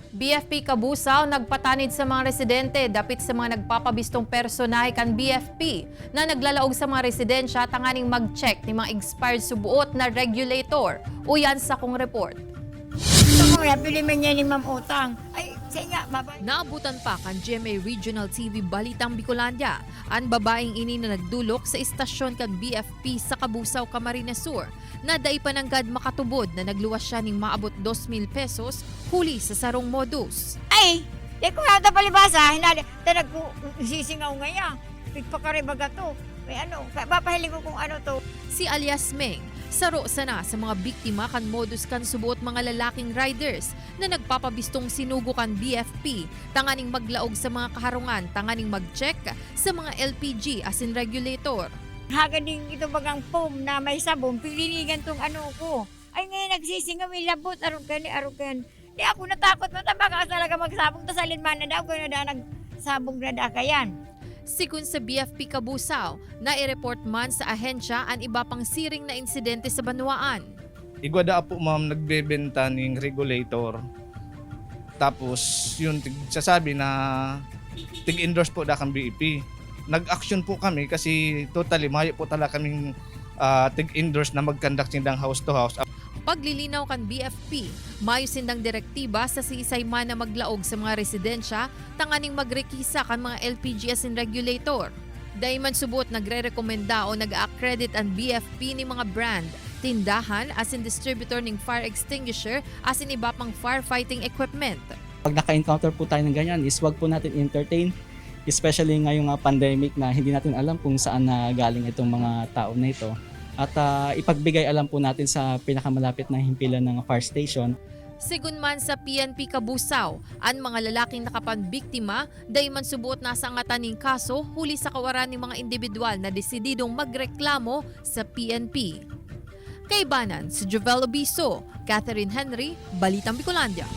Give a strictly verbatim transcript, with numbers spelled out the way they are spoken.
B F P Cabusao nagpatanid sa mga residente dapit sa mga nagpapabistong personahe kan B F P na naglalaog sa mga residensya tanganing mag-check nin mga expired subuot na regulator. Uyan sa kong report. Gusto ko nga, pili man niya ni Ma'am Utang. Ay, sa niya, mabay. Naabutan pa kan G M A Regional T V Balitang Bicolandia an babaeng ini na nagdulok sa istasyon kan B F P sa Cabusao, Camarines Sur, na dai pa nanggad makatubod na nagluwas siya ning maabot dos mil pesos huli sa sarong modus. Ay, di ko nga ito palibasa. Hinali, ta nagsisingaw nga yan. Pigpakaribaga to. May ano, papahiling ko kung ano to. Si alias Meng, saro sana sa mga biktima kan modus kan subuot mga lalaking riders na nagpapabistong sinugo kan B F P tanganing maglaog sa mga kaharungan tanganing mag-check sa mga L P G asin regulator. Haga din ito bagang foam na may sabon, pilinigan tong ano ko. Ay ngayon nagsisingaw, may labot, arog ka ni, arog ka ni. Di ako natakot, matabaka talaga magsabong, tas alin man na daw, kaya na nagsabong na da kayan. Sigon sa B F P Cabusao, nai-report man sa ahensya an iba pang siring na insidente sa banwaan. Igwa da po, ma'am, nagbebenta ning regulator. Tapos, yun, tig, sasabi na tig-endorse po da kan B F P. Nag-action po kami kasi totally, mayo po talaga kaming ah, tig-endorse na mag-conduct sindang house to house. Paglilinaw kan B F P, mayo sindang direktiba sa siisay man na maglaog sa mga residensya tanganing magrekisa kan mga L P G asin regulator. Dai man subot nagrerekomenda o nag-a-accredit an B F P nin mga brand, tindahan asin distributor nin fire extinguisher asin iba pang firefighting equipment. Pag naka-encounter po tayo ng ganyan is wag po natin entertain, especially ngayong ah, pandemic na hindi natin alam kung saan na galing itong mga tao na ito. At ah, ipagbigay alam po natin sa pinakamalapit na himpilan ng fire station. Sigon man sa P N P Cabusao, an mga lalaking nakapanbiktima dai man subot nasa angatan nin kaso huli sa kawaran nin mga indibidwal na desididong magreklamo sa P N P. Kaibanan si Jovel Obiso, Catherine Henry, Balitang Bicolandia.